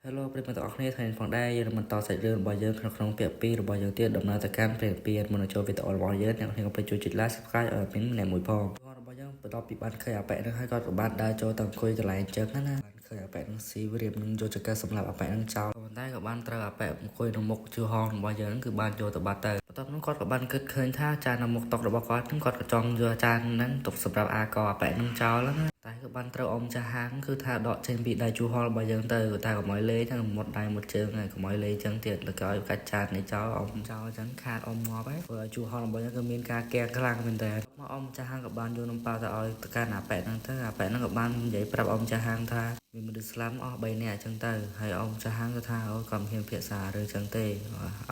Hello ប្រិយមិត្តទាំងអស់គ្នាថ្ងៃនេះផងដែរយើងនឹងបន្តសាច់រឿងរបស់យើងក្នុងក្នុងពាក្យ2របស់យើងទៀតដំណើរទៅកាន់ព្រះពៀនមុននឹងចូលវីដេអូរបស់យើងអ្នកគ្នាកុំភ្លេចជួយចុច Like Subscribe ឲ្យមានម្នាក់មួយផងរបស់យើងបន្ទាប់ពីបានឃើញអាប៉ែនឹងហើយគាត់ក៏បានដើរចូលទៅអង្គុយកន្លែងអញ្ចឹងណាបានឃើញអាប៉ែនឹងស៊ីរៀបនឹងយកចង្កឹះសម្រាប់អាប៉ែនឹងចោលប៉ុន្តែក៏បានត្រូវអាប៉ែអង្គុយនៅមុខជឿហងរបស់យើងគឺបានយកទៅបាត់ទៅបន្ទាប់នោះគាត់ក៏បានគិតឃើញថាចាននៅមុខតុរបស់គាត់នឹងគាត់ក៏ចង់យកចានហ្នឹងទុកសម្រាប់អាកអាប៉ែនឹងចោលណាតែក៏បានត្រូវអ៊ំចាស់ហាងគឺថាដកចេញពីដៃជួហលរបស់យើងទៅតែកុំឲ្យលេងទាំងមុតដៃមុតជើងហើយកុំឲ្យលេងចឹងទៀតแล้วក៏ឲ្យកាច់ចាននេះចោលអ៊ំចោលចឹងខាតអ៊ំងាប់ហើយព្រោះជួហលរបស់យើងគឺមានការកៀងខ្លាំងមែនតើមកអ៊ំចាស់ហាងក៏បានយកនំប៉ាវទៅឲ្យទៅកាន់អាប៉ែហ្នឹងទៅអាប៉ែហ្នឹងក៏បាននិយាយប្រាប់អ៊ំចាស់ហាងថាមានមនុស្សស្លាប់អស់3នាក់អញ្ចឹងទៅហើយអ៊ំចាស់ហាងក៏ថាអូគាត់មិនហ៊ានភាសារឿងចឹងទេ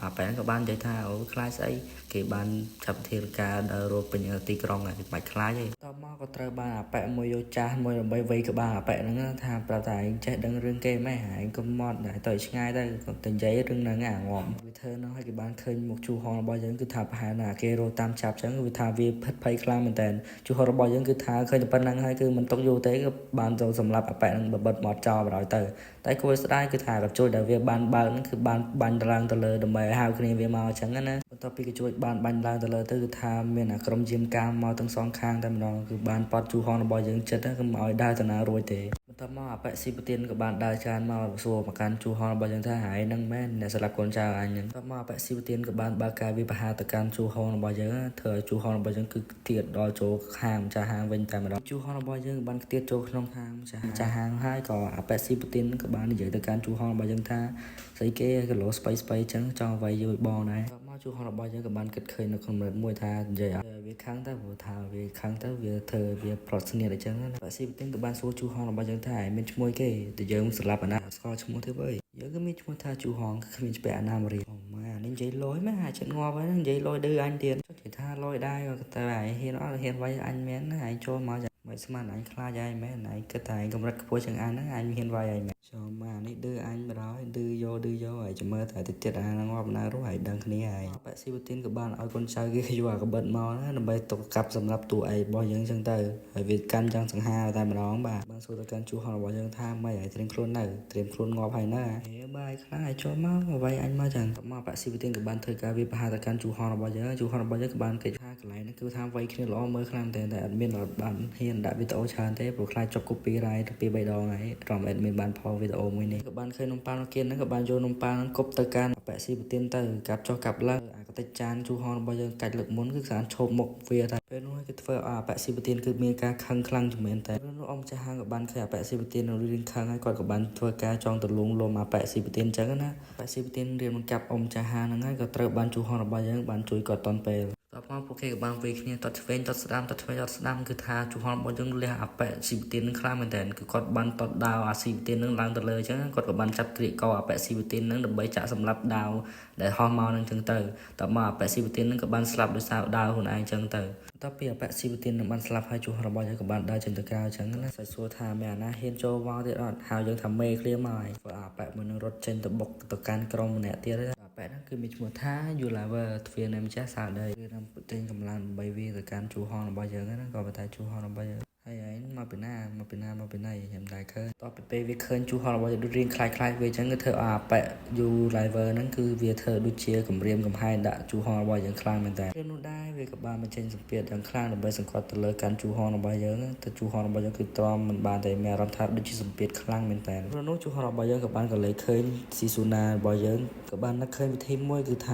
អាប៉ែហ្នឹងក៏បាននិយាយថាអូខ្លាចស្អីគេបានចាប់ធានការដើររកពេញទីក្រុងហើយមិនបាច់ខ្លាចទេតមកក៏ត្រូវបានអាប៉ែមួយយកចាស់មួយដើម្បីវៃក្បាលអាប៉ែហ្នឹងថាប្រាប់ថាឯងចេះដឹងរឿងគេម៉េះឯងកុំមកទៅឆ្ងាយទៅកុំទៅនិយាយរឿងហ្នឹងអាងំវាធ្វើនោះឲ្យគេបានឃើញមុខជួហងរបស់យើងគឺថាប្រហែលណាគេរកតាមចាប់ចឹងវាថាវាភិតភ័យខ្លាំងមែនតើជួហងរបស់យើងគឺថាឃើញតែប៉ុណ្្នឹងហើយគឺមិនຕົកយូរទេគឺបានទៅសម្រាប់អាប៉ែហ្នឹងបបិទមាត់ចោលបណ្ដោយទៅតែគួរស្ដាយគឺថាកញ្ជួចដែលវាបានបើកហ្នឹងគឺបានបាញ់ឡើងទៅលើដើម្បីឲ្យហៅគ្នាវាមកអញ្ចឹងណាបន្ទាប់ពីកញ្ជួចបានបាញ់ឡើងទៅលើទៅគឺថាមានអាក្រុមយាមកាមមកទាំងសងខាងតែម្ដងគឺបានប៉ត់ជួហងរបស់យើងចិត្តគឺមិនឲ្យដើរទៅណារួចទេបន្ទាប់មកអបិស៊ីពទានក៏បានដើរចានមកសួរមកកាន់ជួហងរបស់យើងថាហើយនឹងមែនអ្នកស្លាប់កូនចៅអញហ្នឹងបន្ទាប់មកអបិស៊ីពទានក៏បានបើកការវិបហាទៅកាន់ជួហងរបស់យើងធ្វើឲ្យជួហងរបស់យើងគឺទៀតដល់ចូលខាងម្ចាស់ហាងវិញតែម្ដងជួហងរបស់យើងបានទៀតចូលក្នុងហាងម្ចាស់ម្ចាស់ហាងហើយក៏អបិស៊ីពទានក៏បាននិយាយទៅកាន់ជួហងរបស់យើងថាស្អីគេគីឡូស្បៃស្បៃចឹងចង់វាយយបងដែរមកជួហងរបស់យើងក៏បានគិតឃើញនៅក្នុងកម្រិតមួយថានិយាយឲ្យវាខឹងទៅព្រោះថាវាខឹងទៅវាធ្វើវាប្រត់ស្នៀតអញ្ចឹងណាបាស៊ីពទានក៏បានសួរជួហងរបស់យើងថាមានឈ្មោះគេតែយើងស្លាប់អាណាស្គាល់ឈ្មោះទេវើយយើងក៏មានឈ្មោះថាជួហងគ្មានច្បាក់អាណាមរៀអូម៉ែអានេះនិយាយលយមែនអាចចិត្តងាប់ហើយនិយាយលយឌឺអញទៀតចុះនិយាយថាលយដែរក៏តែឯងហ៊ានអត់ហ៊ានវាយអញមែនណាឯងចូលមកមិនស្មានអញខ្លាចឯងមែនឯងគិតថាឯងកម្រិតខ្ពស់ជាងអញហ្នឹងអញហ៊ានវាយឯងមែនចូលមកអានេះឌឺអញបណ្ដោយឌឺយកឌឺយកហើយចាំមើលតែតិចទៀតអាហ្នឹងងាប់ណារស់ហើយដឹងគ្នាហើយបាក់ស៊ីបទីនក៏បានឲ្យកូនចៅគេយកអាកបិតមកណាដើម្បីទុកកាប់សម្រាប់តួឯងរបស់យើងចឹងទៅហើយវាកាន់យ៉ាងសង្ហាតែម្ដងបាទបានសួរទៅកាន់ជួហងរបស់យើងថាមិនឲ្យត្រៀមខ្លួននៅត្រៀមខ្លួនងាប់ហើយណាហេបាយខ្លាំងឲ្យចូលមកអ្វីអញមកចឹងមកបាក់ស៊ីបទីនក៏បានធ្វើការវាប្រហារទៅកាន់ជួហងរបស់យើងជួហងរបស់យើងក៏បានគេថាកន្លែងហ្នឹងគឺថាវាយគ្នាល្អមើលខ្លាំងតែតែអត់មានអត់បានហ៊ានដាក់វីដេអូច្រើនទេព្រោះខ្លាចចុក copyright ទៅពី3ដងហើយរំ admin បានផលវីដេអូមួយនេះក៏បានឃើញនំប៉័ងគៀនហ្នឹងក៏បានយកនំប៉័ងហ្នឹងគប់ទៅកាន់អបស៊ីបទៀនទៅកាប់ចុះកាប់ឡើងអាកតិចចានជួហងរបស់យើងកាច់លើកមុនគឺស្អាតឈប់មុខវាតែពេលនោះគេធ្វើឲ្យអបស៊ីបទៀនគឺមានការខឹងខ្លាំងជាមែនតែពេលនោះអ៊ំចាស់ហាងក៏បានឃើញអបស៊ីបទៀននៅរៀងខឹងហើយគាត់ក៏បានធ្វើការចង់ទៅលួងលោមអបស៊ីបទៀនអញ្ចឹងណាអបស៊ីបទៀនរៀនបង្កាប់អ៊ំចាស់ហាងហ្នឹងហើយក៏ត្រូវបានជួហងរបស់យើងបានជួយគាត់តន់ពេលតបមកពួកគេក៏បានវាយគ្នាតត់ឆ្វេងតត់ស្ដាំតត់ឆ្វេងតត់ស្ដាំគឺថាជួហងរបស់យើងលះអាប៉ែស៊ីបទៀននឹងខ្លាំងមែនតើគឺគាត់បានតត់ដាវអាស៊ីបទៀននឹងឡើងទៅលើអញ្ចឹងគាត់ក៏បានចាប់ក្រៀកកអាប៉ែស៊ីបទៀននឹងដើម្បីចាក់សម្លាប់ដាវដែលហោះមកនឹងអញ្ចឹងទៅតបមកអាប៉ែស៊ីបទៀននឹងក៏បានស្លាប់ដោយសារដាវខ្លួនឯងអញ្ចឹងទៅបន្ទាប់ពីអាប៉ែស៊ីបទៀននឹងបានស្លាប់ហើយជួហងរបស់យើងក៏បានដើរចេញទៅក្រៅអញ្ចឹងណាសាច់សួរថាមានអាណាហ៊ានចូលមកទៀតអត់ហើយយើងថាមេឃ្លាមកហើយព្រោះអាប៉ែមួយនឹងរត់ចេញទៅបុកទៅកាន់ក្រុមម្នាក់ទៀតហើយអាប៉ែហ្នឹងគឺមានឈ្មោះថាយូឡាវើទ្វារនៃម្ចាស់សាដីគឺនឹងទិញកម្លាំងដើម្បីវាទៅកាន់ជួហងរបស់យើងហ្នឹងក៏ប៉ុន្តែជួហងរបស់យើងហើយឯងមកពីណាមកពីណាមកពីណីខ្ញុំតែឃើញតទៅពេលវាឃើញជួហងរបស់យើងដូចរៀងខ្លាចខ្លាចវាអញ្ចឹងគឺធ្វើឲ្យអាប៉ែយូ liver ហ្នឹងគឺវាធ្វើដូចជាគម្រាមកំហែងដាក់ជួហងរបស់យើងខ្លាំងមែនតើពេលនោះដែរវាក៏បានបញ្ចេញសម្ពាធយ៉ាងខ្លាំងដើម្បីសង្កត់ទៅលើកាន់ជួហងរបស់យើងទៅជួហងរបស់យើងគឺទ្រាំមិនបានតែមានអារម្មណ៍ថាដូចជាសម្ពាធខ្លាំងមែនតើពេលនោះជួហងរបស់យើងក៏បានកលេចឃើញស៊ីស៊ូណារបស់យើងក៏បាននឹកឃើញវិធីមួយគឺថ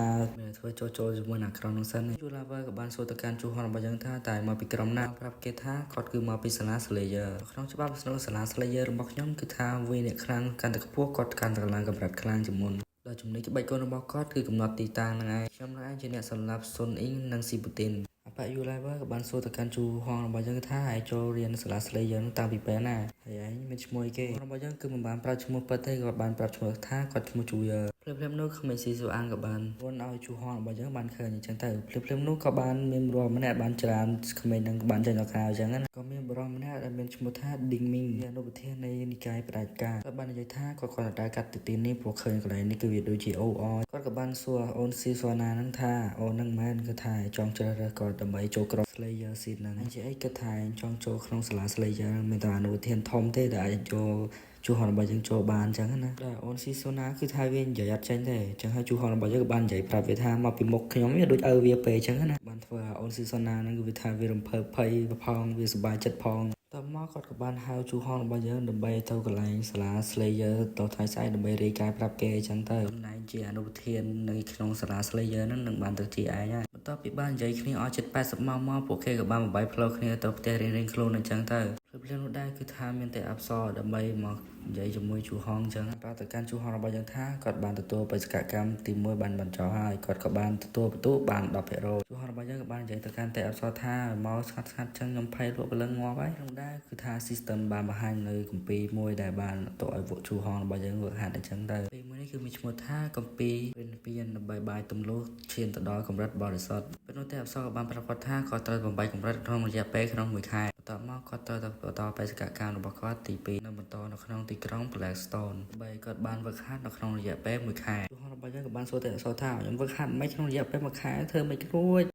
ាធ្វើចូលចូលជាមួយនឹងក្រុមនោះសិនយូ liver ក៏បានសួរទៅកាន់ជួហងរបស់យើងថាតែមកពីក្រុមណាប្រាប់គេថាគាត់គឺមកពីសាលា Slayer ក្នុងច្បាប់ក្នុងសាលា Slayer របស់ខ្ញុំគឺថាវាអ្នកខ្លាំងកាន់តែខ្ពស់គាត់កាន់តែឡើងកម្រិតខ្លាំងជាងមុនដល់ចំណុចក្បាច់កូនរបស់គាត់គឺកំណត់ទីតាំងហ្នឹងឯងខ្ញុំនឹងឯងជាអ្នកសម្លាប់សុនអ៊ីងនិងស៊ីពូទីនអបយូឡៃវើក៏បានសួរទៅកាន់ជូហងរបស់យើងថាឯងចូលរៀនសាលា Slayer តាំងពីពេលណាហើយឯងមានឈ្មោះអីគេរបស់យើងគឺមិនបានប្រាប់ឈ្មោះពិតទេគាត់បានប្រាប់ឈ្មោះថាគាត់ឈ្មោះជូយើភ្លាមៗនោះក្មេងស៊ីស៊ូអានក៏បានវន់ឲ្យជូហងរបស់យើងបានឃើញអញ្ចឹងទៅភ្លាមៗនោះក៏បានមានបុរសម្នាក់បានច្រើនក្មេងនឹងបានចេញដល់ក្រៅអញ្ចឹងណាក៏មានបុរសម្នាក់ដែលមានឈ្មោះថាឌីងមីងជាអនុប្រធាននៃនិកាយផ្ដាច់ការគាត់បាននិយាយថាគាត់គាត់តែកាត់ទៅទីនេះព្រោះឃើញកន្លែងនេះគឺវាដូចជាអូអគាត់ក៏បានសួរអូនស៊ីសូណាហ្នឹងថាអូនហ្នឹងមែនគឺថាចង់ជ្រើសរើសគាត់ដើម្បីចូលក្រុម Slayer Seed ហ្នឹងអញជាអីគិតថាចង់ចូលក្នុងសាលា Slayer មានតែអនុប្រធានធំទេដែលអាចចូល ជូហនរបស់យើងចូលបានអញ្ចឹងណាដែលអូនស៊ីសូណាគឺថាវានិយាយអត់ចេញទេអញ្ចឹងហើយជូហនរបស់យើងក៏បាននិយាយប្រាប់វាថាមកពីមុខខ្ញុំវាដូចឪវាពេកអញ្ចឹងណាបានធ្វើឲ្យអូនស៊ីសូណាហ្នឹងគឺវាថាវារំភើបភ័យផងវាសប្បាយចិត្តផងតមកគាត់ក៏បានហៅជូហនរបស់យើងដើម្បីទៅកន្លែងសាលា Slayer ទៅថ្ងៃស្អែកដើម្បីរាយការណ៍ប្រាប់គេអញ្ចឹងទៅតំណែងជាអនុប្រធាននៅក្នុងសាលា Slayer ហ្នឹងនឹងបានទៅជាឯងហើយបន្ទាប់ពីបាននិយាយគ្នាអស់ជិត80ម៉ោងមកពួកគេក៏បានបំបីផ្លូវគ្នាទៅផ្ទះរៀងៗខ្លួនអញ្ចឹងទៅភ្លាមៗនោះដែរគឺថាមានតែអប្សរដើម្បីមកនិយាយជាមួយជូហងអញ្ចឹងប្រាប់ទៅកាន់ជូហងរបស់យើងថាគាត់បានទទួលបេសកកម្មទី1បានបញ្ចប់ហើយគាត់ក៏បានទទួលបន្ទុកបាន10%ជូហងរបស់យើងក៏បាននិយាយទៅកាន់តែអប្សរថាមកស្ងាត់ស្ងាត់ចឹងខ្ញុំភ័យលក់ព្រលឹងងាប់ហើយក្នុងដែរគឺថា system បានបង្ហាញនៅគម្ពីរមួយដែលបានទៅឲ្យវជូហងរបស់យើងវឹកហាត់អញ្ចឹងទៅពីមួយនេះគឺមានឈ្មោះថាគម្ពីរវិនពៀនដើម្បីបាយទំលុះឈានទៅដល់កម្រិតបរិសុទ្ធពេលនោះតែអប្សរក៏បានប្រាប់គាត់ថាគាត់ត្រូវបំបីកម្រិតក្នុងរយៈពេលក្នុងមួយខែបន្ទាប់មកគាត់ត្រូវតែបន្តបេសកកម្មរបស់គាត់ទី2នៅបន្តនៅក្នុងទីក្រុង Blackstone ដើម្បីគាត់បានវឹកហាត់នៅក្នុងរយៈពេលមួយខែជូហងរបស់យើងក៏បានសួរតែអក្សរថាខ្ញុំវឹកហាត់មិនក្នុងរយៈពេលមួយខែធ្វើមិនរួច